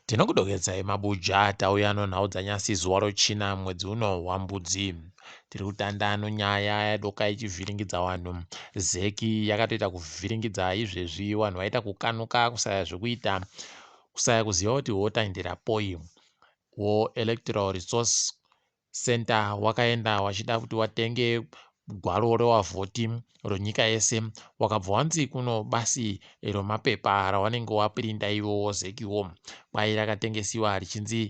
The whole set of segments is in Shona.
Tinokudokedzai mabuja tauya nonhau dzanyasi zuva rochina mwedzi uno wambudzi. Tiri kutanda nonyaya yadoka ichivhiringidza vanhu. Zeki yakatoita kuvhiringidza izvezvi vanhu vaita kukanuka kusaya zvekuita kusaya kuziva kuti wotandira poi. Wo Electoral Resource Center wakaenda wachida kuti watenge gwaro rewavhoti ronyika yese wakabva wanzi kuno basi romapepa rawanenge wapirinda iwowo zekiwo kwai rakatengesiwa richinzi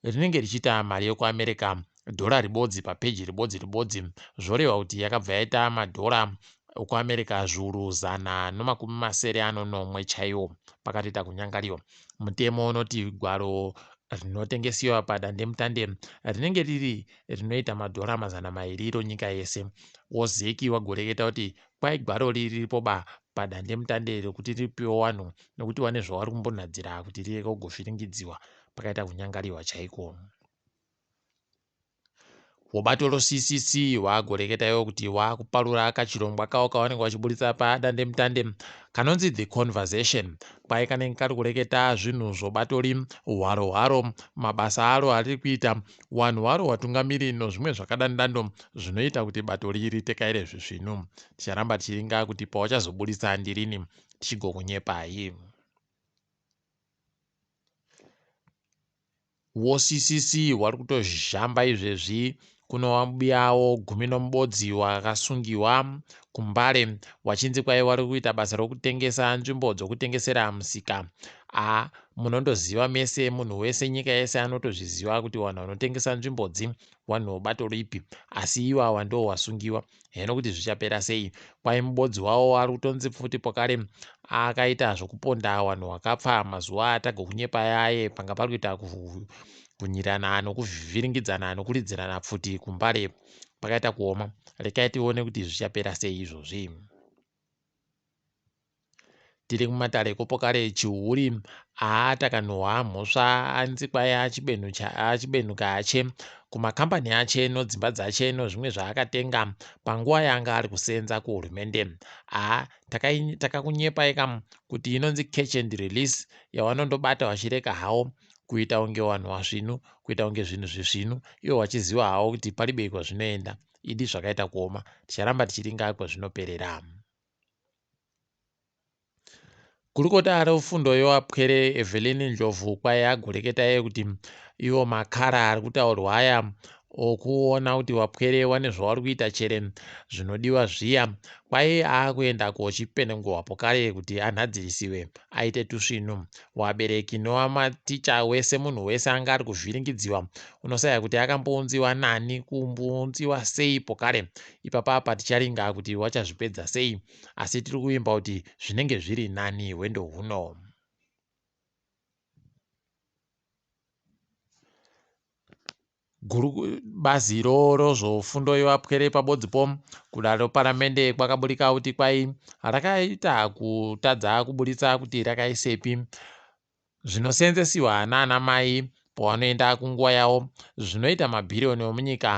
rinenge richiita mari yekuAmerica dhora ribodzi papeji ribodzi ribodzi zvoreva kuti yakabva yaita madhora okuAmerica zviuru 167 chaiwo pakatoita kunyangariwa Mutemo unoti gwaro rinotengesiwa padandemutande rinenge riri rinoita madhora 200 ronyika yese. WoZeki wagoreketa kuti kwai gwaro riripo ba padandemutande rekuti ripiwe wanhu nokuti wane zvawari kumbonhadzira kuti rirege kugovhiringidziwa pakaita kunyangariwa chaiko. Wobato roCCC wagoreketa iwo kuti wakuparura kachirongwa kawo kavanenge vachiburitsa padandemutande kanonzi The Conversation kwai kanenge kari kureketa zvinhu zvobatori hwaro hwaro mabasa aro ariri kuita wanhu waro watungamiri nozvimwe zvakadandando zvinoita kuti bato riri tekaire zvisvinu ticharamba tichiringa kuti pawachazoburitsa ndirini tichigokunyepai. WoCCC wari kutozhamba izvezvi kunowabuyawo gumi nomubodzi wakasungiwa kuMbare wachinzi kwai wari kuita basa rokutengesa nzvimbo dzokutengesera musika. A munondoziva mese munhu wese nyika yese anotozviziva kuti vanhu vanotengesa nzvimbodzi vanhu vobato ripi asi iwawa ndo wasungiwa heno kuti zvichapera sei kwai mubodzi wawo ari kutonzi pfuti pokare akaita zvokuponda wanhu wakapfa mazuva atagokunyepa yaye panga pari kuita kunyirana nokuvhiringidzana nokuridzirana pfuti kumbare pakaita kuoma rekai tione kuti zvichapera sei izvozvi. Tiri kumatare kopokare chihuri haa takanhuhwa mhosva anzi kwai achibenhuka ache kumakambani ache nodzimba dzache nozvimwe zvaakatenga panguva yaanga ari kusenza kuhurumende haa takakunyepai kam kuti inonzi catch and release yawanondobata wachireka hawo kuita kunge wanhu wasvinu kuita kunge zvinhu zvisvinu iwo wachiziva hawo kuti paribei kwazvinoenda idi zvakaita kuoma ticharamba tichiringa kwazvinoperera. Gurukota refundo yevapwere Evelyn Ndlovu kwai agoreketa iye kuti iwo makara ari kutaurwa aya okuona kuti vapwere wane zvavari kuita chere zvinodiwa zviya kwai aakuenda kochipenengurwa pokare kuti anhadzirisiwe aite tusvinu wabereki nowamaticha wese munhu wese anga ari kuvhiringidziwa unosaya kuti akambounziwa nani kumbounziwa sei pokare ipapa apa ticharinga kuti wachazvipedza sei asi tiri kuvimba kuti zvinenge zviri nani hwendo huno. Bazi iroro zvofundo yevapwere pabodzipo kudare reparamende kwakaburika kuti kwai rakaita kutadza kuburitsa kuti rakaisepi Zvinoseenzesiwa naana mai pawanoenda kunguva yavo zvinoita mabhiriyoni omunyika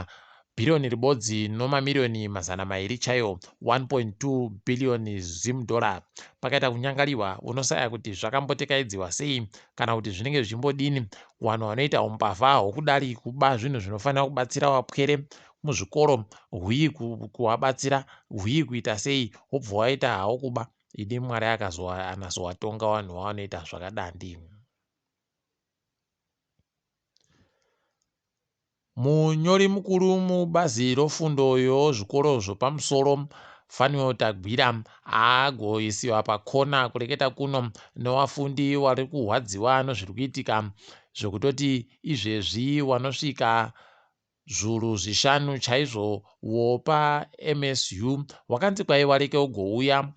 bhiriyoni ribodzi nomamiriyoni 200 chaiwo, 1.2 billion Zim dollar. Pakaita kunyangariwa unosaya kuti zvakambotekaidziwa sei kana kuti zvinenge zvichimbodini. Wanhu wanoita umbavha hwokudari kuba zvinhu zvinofanira kubatsira wapwere muzvikoro hwii kuwabatsira hwii kuita sei wobva waita hawo kuba. Idi Mwari akazanasowatonga wanhu wawanoita zvakadandi. Munyori mukuru mubazi rofundo yozvikoro zvopamusoro Fanuel Tagwira agoisiwa pakona kureketa kuno nowafundi wari kuhwadziwa nozviri kuitika zvokutoti izvezvi wanosvika zvuru zvishanu chaizvo wopa MSU wakanzi kwai wareke ugouya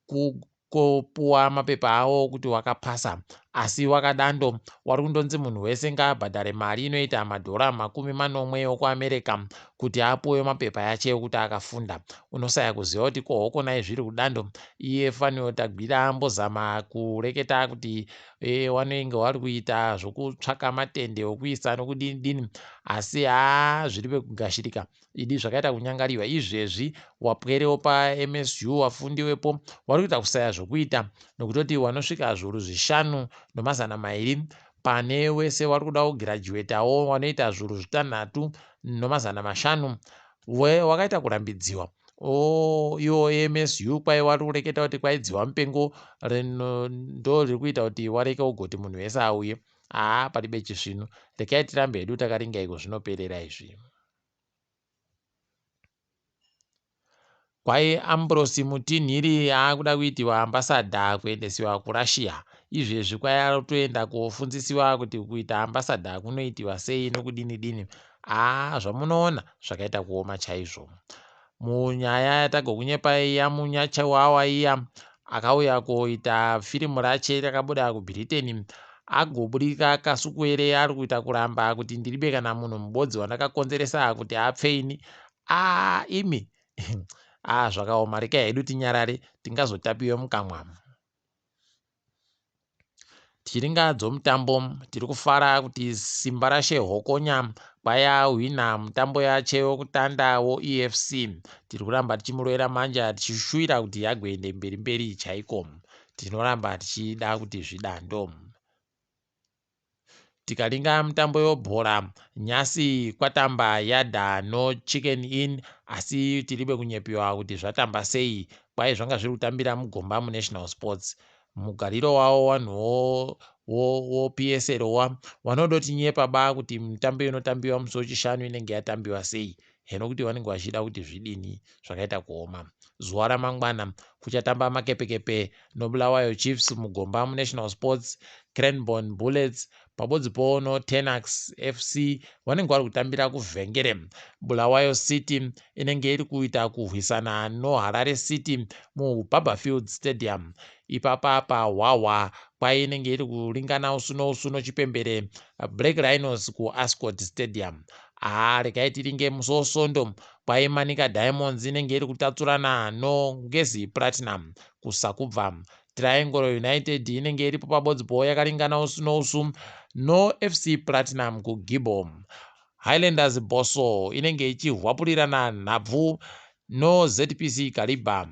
kukopuwa mapepa awo kuti wakapasa asi wakadando wari kundonzi munhu wese ngaabhadhare mari inoita madhora 70 okuAmerica kuti apuwe mapepa yache ekuti akafunda unosaya kuziva kuti kohokonai zviri kudando iye Fanuel Tagwira ambozama kureketa kuti e, wanenge wari kuita zvokutsvaka matende okuisa nokudini dini asi haa zviri pekugashirika idi zvakaita kunyangariwa izvezvi wapwerewo pamsu wafundi wepo wari kuita kusaya zvokuita nokutoti wanosvika zviuru 2 200 Pane wese wari kuda kugirajuwetawo wanoita zvuru zvitanhatu nomazana mashanu wakaita kurambidziwa. Iwo MSU kwai wari kureketa kuti kwaidziwa mupengo ndo riri kuita kuti wareke ugoti munhu wese auye. Haa, paribe chisvinu. Rekai tirambe hedu takaringa iko zvinoperera izvi. Kwai Ambrose Mutinhiri aakuda kuitiwa ambassador kuendesiwa kuRussia. Izvezvi kwai arikutoenda kofundzisiwa kuti kuita ambassador kunoitiwa sei nokudini dini. Haa, zvamunoona zvakaita kuoma chaizvo. Munyaya yatagokunyepai yaMunyachiwawa iya akauya koita firimu rache rakabuda kuBritain agobudika Kasukuwere ari kuita kuramba kuti ndiribe kana munhu mubodzi wandakakonzeresa kuti apfe ini. Aa imi aa zvakaoma, rekai hedu tinyarare tingazotapiwe mukamwa. Tichiringa dzomutambo, tiri kufara kuti Simbarashe Hokonya kwayahwina mutambo yache wokutanda woEFC. Tiri kuramba tichimurovera manja tichishuwira kuti agoende mberi mberi chaiko. Tinoramba tichida kuti zvidando. Tikaringa mutambo webhora nyasi kwatamba Yadha noChicken Inn, asi tiribe kunyepiwa kuti zvatamba sei. Kwai zvanga zviri kutambira mugomba muNational Sports. Mugariro wavo vanhu woPSL wa vanodotinyepa ba kuti mitambo inotambiwa musi wechishanu inenge yatambiwa sei. Heno kuti vanenge vachida kuti zvidini, zvakaita kuoma. Zuva ramangwana kuchatamba Makepekepe noBulawayo Chiefs mugomba muNational Sports, Cranborne Bullets pabodzipo noTenax FC vanenge vari kutambira kuVhengere. Bulawayo City inenge iri kuita kurwisana noHarare City muBarbourfields Stadium. Ipapa pahwahwa kwai inenge iri kuringana usu nousu nochipembere Black Rhinos kuAscot Stadium. Haa, regai tiringe musi wosondo kwai Manica Diamonds inenge iri kutatsurana noNgezi Platinum kuSakubva. Triangle United inenge iripo pabodzipo yakaringana usu nousu noFC Platinum kuGibbo. Highlanders Bosso inenge ichihwapurirana nhabvu noZPC Kariba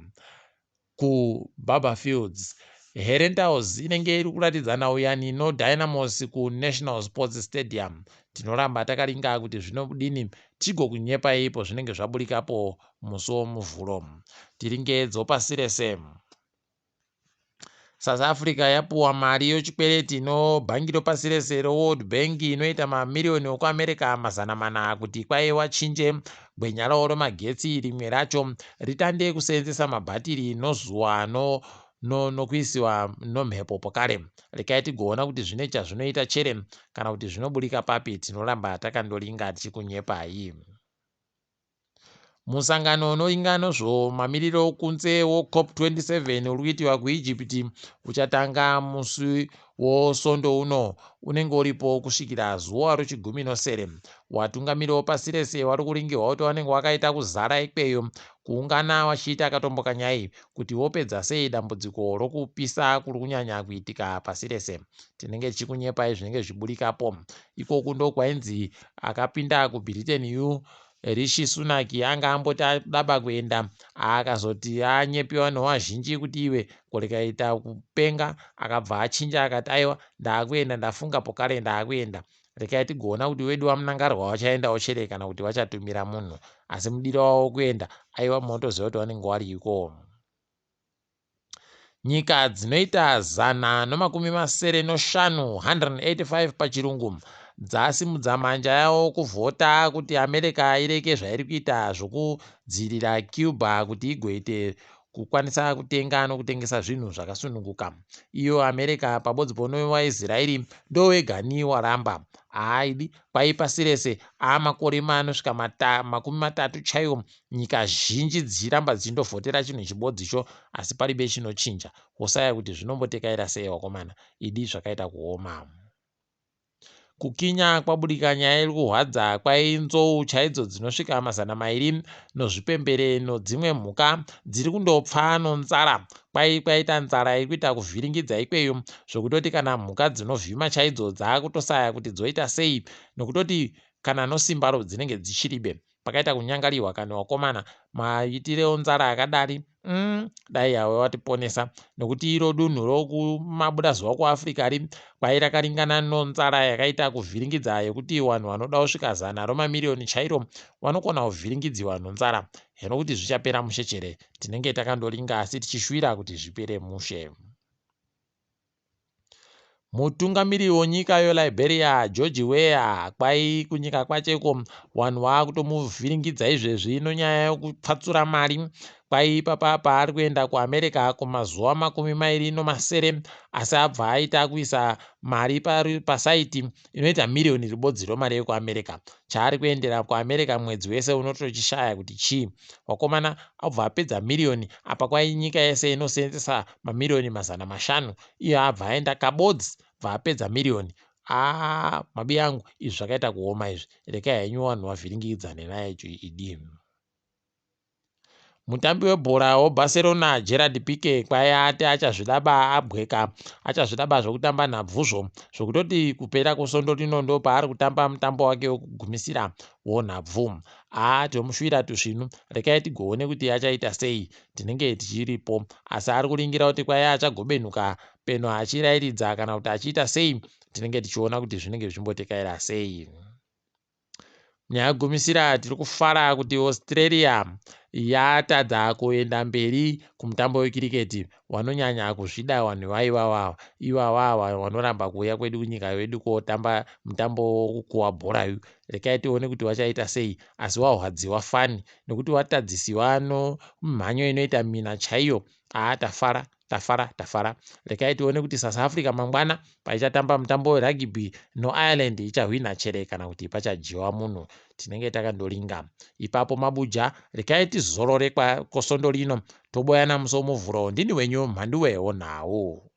kuBarbourfields. Herentals inenge iri kuratidzana uyani noDynamos kuNational Sports Stadium. Tinoramba takaringa kuti zvinodini tigokunyepai ipo zvinenge zvaburikapo musi woMuvhuro. Tiringe dzopasi rese. South Africa yapuwa mari yochikwereti nobhangi ropasi rese reWorld Bank inoita mamiriyoni okuAmerica 400 kuti kwai wachinje gwenya ravo remagetsi rimwe racho ritande kuseenzesa mabhatiri nozuva nokuisiwa nomhepo pokare. Rekai tigoona kuti zvine chazvinoita chere kana kuti zvinoburika papi. Tinoramba takandoringa tichikunyepai. Musangano unoringa nezvemamiriro okunze woCOP27 uri kuitiwa kuEgypt uchatanga musi wosondo uno, unenge uripo kusvikira zuva rechigumi nosere. Vatungamiri vepasi rese vari kuringirwa kuti vanenge vakaita kuzara ikweyo kuungana vachiita katombokanyai kuti vopedza sei dambudziko rokupisa kuri kunyanya kuitika pasi rese. Tinenge tichikunyepai zvinenge zvichiburikapo. Ikoku ndokwainzi akapinda kuBritain yu Rishi Sunak anga amboti adaba kuenda, akazoti anyepiwa nevazhinji kuti iwe korekaita kupenga, akabva achinja akati aiwa ndaakuenda, ndafunga pokare ndaakuenda. Rekai tigoona kuti wedu vaMnangagwa vachaendawo chere kana kuti vachatumira munhu, asi mudiro wavo kuenda aiwa munotoziva kuti vanenge variko. Nyika dzinoita 175 185 pachirungu dzasimudza manja yavo kuvhota kuti America ireke zvairi kuita zvokudzivirira Cuba kuti igoite kukwanisa kutenga nokutengesa zvinhu zvakasununguka. Iyo America pabodzipo newaIsraeri ndowegani waramba. Haaidi kwai pasi rese aamakore anosvika 30 chaiwo nyika zhinji dzichiramba dzichindovhotera chinhu chibodzicho, asi paribe chinochinja. Wosaya kuti zvinombotekaira sei wakomana, idi zvakaita kuoma. Kukinya kwabudika nyaya iri kuhwadza kwai nzou chaidzo dzinosvika 200 nozvipembere nodzimwe mhuka dziri kundopfa nonzara. Kwai kwaita nzara iri kuita kuvhiringidza ikweyo zvokutoti kana mhuka dzinovhima chaidzo dzaakutosaya kuti dzoita sei, nokutoti kana nosimbaro dzinenge dzichiribe. Pakaita kunyangariwa kana wakomana maitire onzara akadari Dai yawe watiponesa, nokuti iro dunhu rokumabudazuva kuAfrica ri kwai rakaringana nonzara yakaita kuvhiringidza, yekuti vanhu vanoda kusvika 100 romamiriyoni chairo vanokona kuvhiringidziwa nonzara. Heno kuti zvichapera mushe chere, tinenge takandoringa, asi tichishuwira kuti zvipere mushe. Mutungamiri wenyika yeLiberia George Weah, kwai kunyika kwacheko vanhu vakutomuvhiringidza izvezvi nonyaya yekupfatsura mari. Kwai ipapa paari kuenda kuAmerica kumazuva 27, asi abva aita kuisa mari pasaiti inoita miriyoni ribodzi romari yekuAmerica. Chaari kuendera kuAmerica mwedzi wese unotochishaya kuti chii, wakomana. Abva apedza miriyoni apa. Kwai nyika yese inoseenzesa mamiriyoni 500, iye abva aenda kabodzi, bva apedza miriyoni. Aa, mabi angu, izvi zvakaita kuoma izvi. Rekai henyu vanhu vavhiringidzane naye idi. Mutambi webhora weBarcelona Gerard Pique kwai ati achazvidaba abweka, achazvidaba zvekutamba nhabvuzvo, zvekutoti kupera kwesvondo rino ndo paari kutamba mutambo wake wekugumisira wonhabvu. Aa, tomushuwira tusvinu. Rekai tigoone kuti achaita sei, tinenge tichiripo. Asi ari kuringira kuti kwai achagobenuka peno achirayiridza kana kuti achiita sei. Tinenge tichiona kuti zvinenge zvichimbotekaira sei. Nyaya yegumisira, tiri kufara kuti Australia yatadza kuenda mberi kumutambo wekiriketi. Vanonyanya kuzvida vanhu vaivava ivava, vanoramba kuuya kwedu kunyika yedu kotamba mutambo wokukuwa bhora yu. Rekai tione kuti vachaita sei. Asi wahwadziwa fani nekuti watadzisiwa nomhanyo inoita mina chaiyo. Aa, tafara, tafara, tafara. Rekai tione kuti South Africa mangwana paichatamba mutambo werugby noIreland ichahwina chere kana kuti pachadyiwa munhu. Tinenge takandoringa ipapo mabuja. Rekai tizorore kwosvondo rino, toboyana musi womuvhuro. Ndini wenyu Mhanduwe wonhau.